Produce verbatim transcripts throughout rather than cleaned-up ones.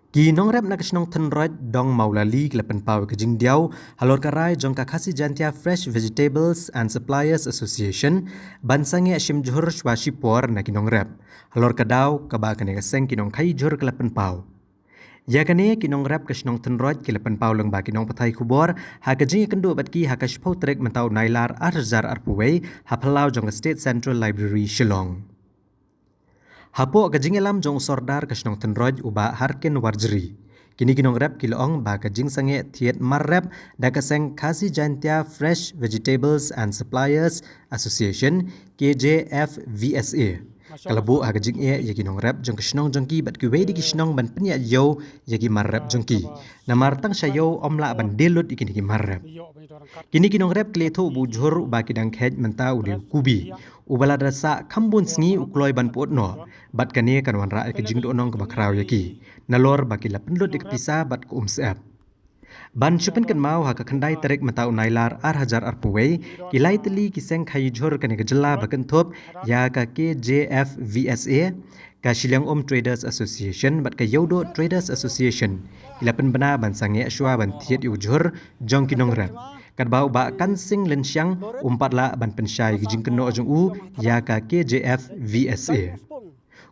Ki nongrep na ka shnong Thynroit, Dong Mawlali, ki la pynpaw ka jingdiaw halor ka rai jong ka Khasi Jaintia Fresh Vegetables and Suppliers Association ban sangeh shim jhur shwa shipor na ki nongrep halor ka daw kaba kane ka seng ki nongkhaii jhur ka la pynpaw. Ïa kane, ki nongrep ka shnong Thynroit ki la pynpaw lyngba ki nongpathai khubor ha ka jingïakynduh bad ki ha ka shiphew tarik mynta u Nailar ar hajar arphew wei ha phyllaw jong ka State Central Library, Shillong. Hapoh ka jingïalam jong u Sordar ka shnong Thynroit, u Bah Harkin Warjri, kine ki nongrep ki la ong ba ka jingsangeh thied mar rep da ka seng Khasi Jaintia Fresh Vegetables and Suppliers Association, K J F V S A, ka la buh ha ka jingeh ïa ki nongrep jong ka shnong jong ki bad kiwei de ki shnong ban pynïaid ïew ïa ki mar rep jong ki. Namar tang sha ïew ym lah ban die lut ïa kine ki mar rep. Kine ki nongrep ki la ïathuh ba u jhur uba ki dang kheit mynta u dei u kubi, uba lada sah kham bun sngi u kloi ban pyut noh, bad kane kan wanrah ïa ka jingdoh nong kaba khraw ïa ki, nalor ba ki la pynlut ïa ka pisa bad ka umsyep. Ban shu pynkynmaw, ha ka khyndai tarik mynta u Nailar ar hajar arphew wei, ki lai tylli ki seng khaii jhur kane ka jylla ba kynthup ïa ka K J F V S A, ka Shillong Um Traders Association bad ka Ïewduh Traders Association ki la pynbna ban sangeh shwa ban thied ïa u jhur jong ki nongrep. Katba u Bah Kansing Lynshiang um pat lah ban pynshai ïa ka jingkynnoh jong u ïa ka K J F V S A.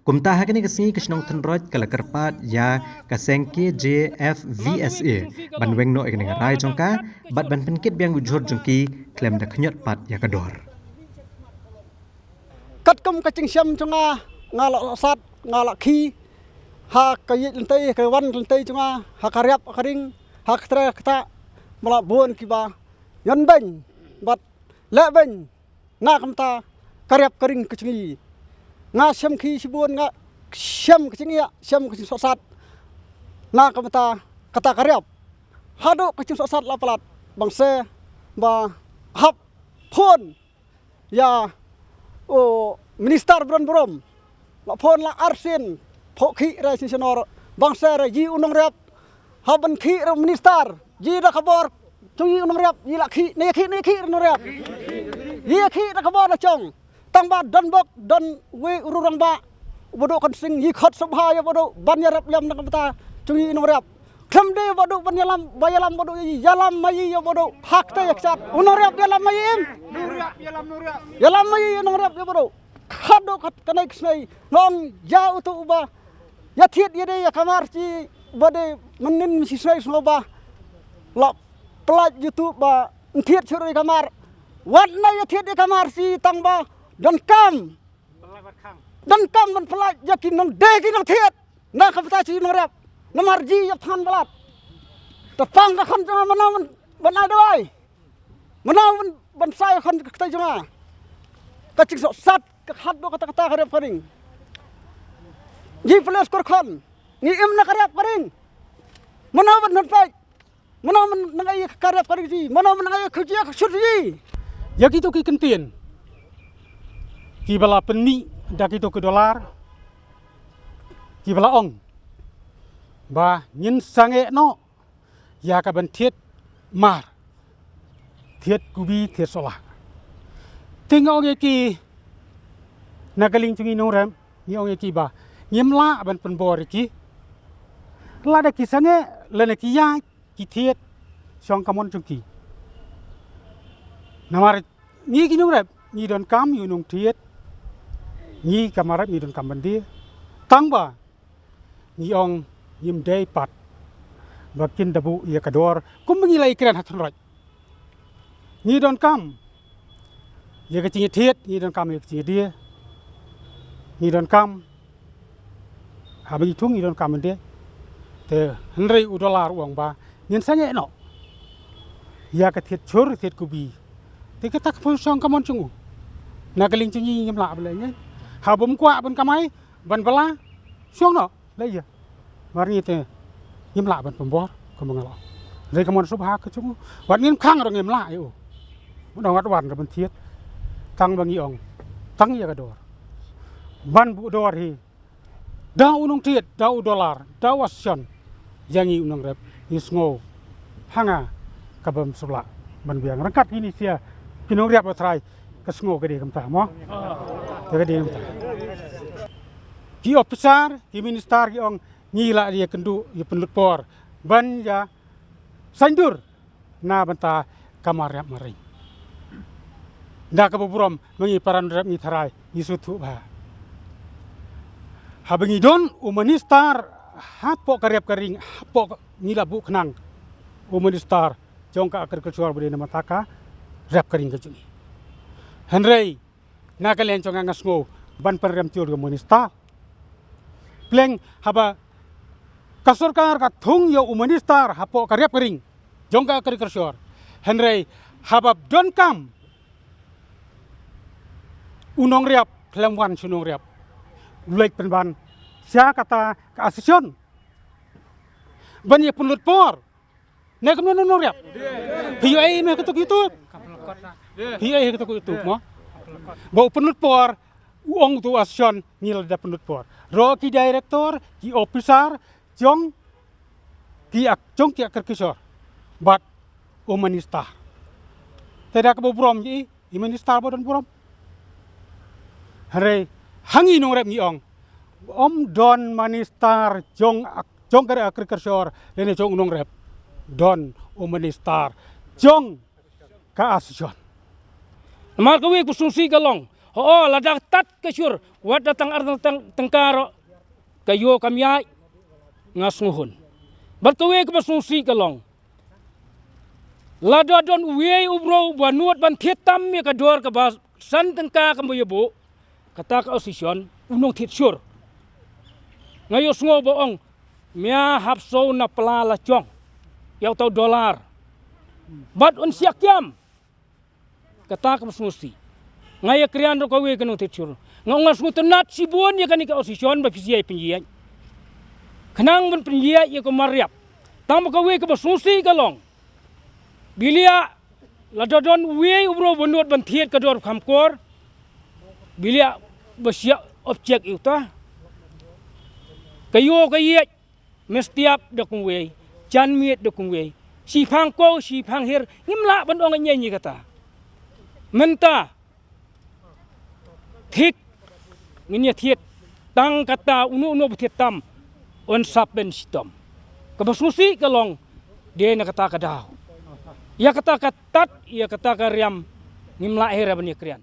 Kumta ha kane ka sngi ka shnong Thynroit ka la kyrpad ïa ka seng K J F V S A ban weng noh ïa kane ka rai jong ka bad ban pynkit biang u jhur jong ki khlem da khñiot pat ïa ka dor. Katkum ka jingshem jong nga, nga la sat, nga la khih ha ka ïeit lynti, ka wan lynti jong nga, ha ka riap ka ring, ha ka trei ka ktah, ba la bun kiba ïoh beiñ bad leh beiñ na ka bynta ka riap ka ring ka jong ngi. Nga shem khih shibun, nga shem ka jingeh, shem ka jingsohsat na ka bynta kata ka riap. Haduh ka jingsohsat la palat, bang seh ba hap phone ïa u minister Brenbrom. La phone la arsien, phoh khih re shisha noh, bang seh re ïa u nongriap. Hap ban khih re u minister, ïa da ka bor jong ïa u nongriap, ïa la khih, ne khih, ne khih re nongriap. Ïa khih da ka bor la jong. Tang ba don bok, don wei u rangbah, u Bah Duk Khonsing, ïa khot sngewbha ïa u Bah Duk ban ïarap lem na ka bynta jong ïa u nongriap. Khlem de u Bah Duk ban ïalam, ba ïalam u Bah Duk, ïalam ma ïa u Bah Duk. Hak te ïa kjat. U nongriap ïalam ma ïa im. Ïalam ma ïa u nongriap ïa u Bah Duk. Khadduh kat kane ka sngi. Nong ïa utu uba ïa thied ïa de ïa ka mar shi ba de mynnin shi sngi sngewbha. La pynlait ïa utu ba thied shuh ïa ka mar. Wat na ïa thied ïa ka mar shi tang ba donkam. Donkam ban pynlait ïa ki nongdie ki nongthied. Na ka bynta shi nongriap. Namar ji ïap than palat. Te pang ka khon jong nga mano ban, ban ai dawai. Mano ban, ban sai ka khon ka ktai jong nga. Ka jingsohsat ka khadduh kata kata ka riap ka ring. Ji ples kur khon. Ngi im na ka riap ka ring. Mano ban ban pai. Mano ban nang ai ka riap ka ring ji. Mano ban nang ai ka ji ka shur ji. Ïa kito ki kyntien kiba la pynmih da kito ki dollar, kiba la ong ba ngin sangeh noh ïa ka ban thied mar, thied kubi, thied sohlah. Te nga ong ïa ki na ka liang jong ngi nongrep, ngi ong ïa ki ba ngim lah ban pynbor ïa ki. Lada ki sangeh lane ki ïaid ki thied shong ka mon jong ki. Namar ngi ki nongrep ngi donkam ïa u nongthied, ngi ka mar rep ngi donkam ban die. Tang ba ngi ong ngim dei pat ba kin da buh ïa ka dor kumba ngi la ïakren ha Thynroit. Ngi donkam ïa ka jingïathied, ngi donkam ïa ka jingïadie. Ngi donkam, haba ngi thung ngi donkam ïa die. Te hynrei u dollar u ong ba ngin sangeh noh ïa ka thied shur, thied kubi. Te kata ka pynshong ka mon jong u. Na ka liang jong ngi ngim lah ban leh ngin. Haba ym kwah ban kamai ban bylla, shong noh. Lei ïa. Mar ngi te ngim lah ban pynbor kumba nga la ong. Lei ka mon sngewbha ka jong u. Wat ngim khang ruh ngim lah ïa u. Ngi ong wat wan ruh ban thied. Tang ba ngi ong tang ïa ka dor. Ban buh dor hi da u nongthied, da u dollar, da u association. Ïa ngi u nongrep ngi sngew ha nga ka bym suk lah ban biang ryngkat kine sia ki nongriap ba trai. Ka sngew ka dei kumta mo. Ka dei kumta. Ki officer, ki minister ki ong ngi la ïa kynduh ïa pynlut por ban ïa saiñdur na bynta ka mariap maring. Da kaba burom ma ngi para nongrep ngi tharai ngi sngewthuh ba haba ngi don u minister hapoh ka rep ka ring, hapoh ka, ngi la buh khnang u minister jong ka agriculture ba dei na bynta ka rep ka ring ka jong ngi. Hynrei na ka liang jong nga nga sngew ban pynrem tiur ïa u minister. Pleng haba ka sorkar ka thung ïa u minister hapoh ka rep ka ring jong ka agriculture. Hynrei haba donkam u nongrep khlem wan sha u nongrep, u leit pynban sha kata ka association ban ïa pynlut por. Ne kumno nongrep? Phi ïohi me kato ka YouTube. Phi ïohi kato ka YouTube mo. Ba u pynlut por, u ong uto u association ngi la dep pynlut por. Ruh ki director, ki officer jong ki ak-, jong ki agriculture bad u minister. Te da kaba burom ïa i, i minister ba don burom. Hynrei ha ngi nongrep ngi ong, ym don minister jong ak-, jong ka agriculture lane jong u nongrep. Don u minister jong ka association. Namar kawei kaba sngewsih ka long, ho, lada tat ka shur, wat da tang ar tang tyngka ruh, ka ïoh kam ïaid, nga sngewhun. Bad kawei kaba sngewsih ka long, lada don uwei u bro uba nud ban thied tam ïa ka dor kaba san tyngka kaba ïa buh, kata ka association u nongthied shur. Nga ïohsngew ba ong, mia hap siew na pla la jong ïa uta u dollar. Bad un siak kiam. Kata kaba sngewsih. Nga ïa krian ruh kawei ka nongthied shur. Nga ong nga sngewtynnat shibun ïa kane ka association ba phi sa ïa pynïaid. Khnang ban pynïaid ïa ka mariap. Tang ba kawei kaba sngewsih ka long, bilia lada don uwei u bro ba nud ban thied ka dor kham kor, bilia ba siak object ïa uta. Ka ïoh ka ïaid, mestiap da kumwei, janmiet da kumwei. Shiphang ko, shiphang her, ngim lah ban ong ïa ngi kata. Mynta thik ngin ïa thied, tang kata uno uno ba thied tam un sap ban shitom. Kaba sngewsih ka long, dei na kata ka daw. Ïa kata ka tat, ïa kata ka riam, ngim lah her ban ïa krian.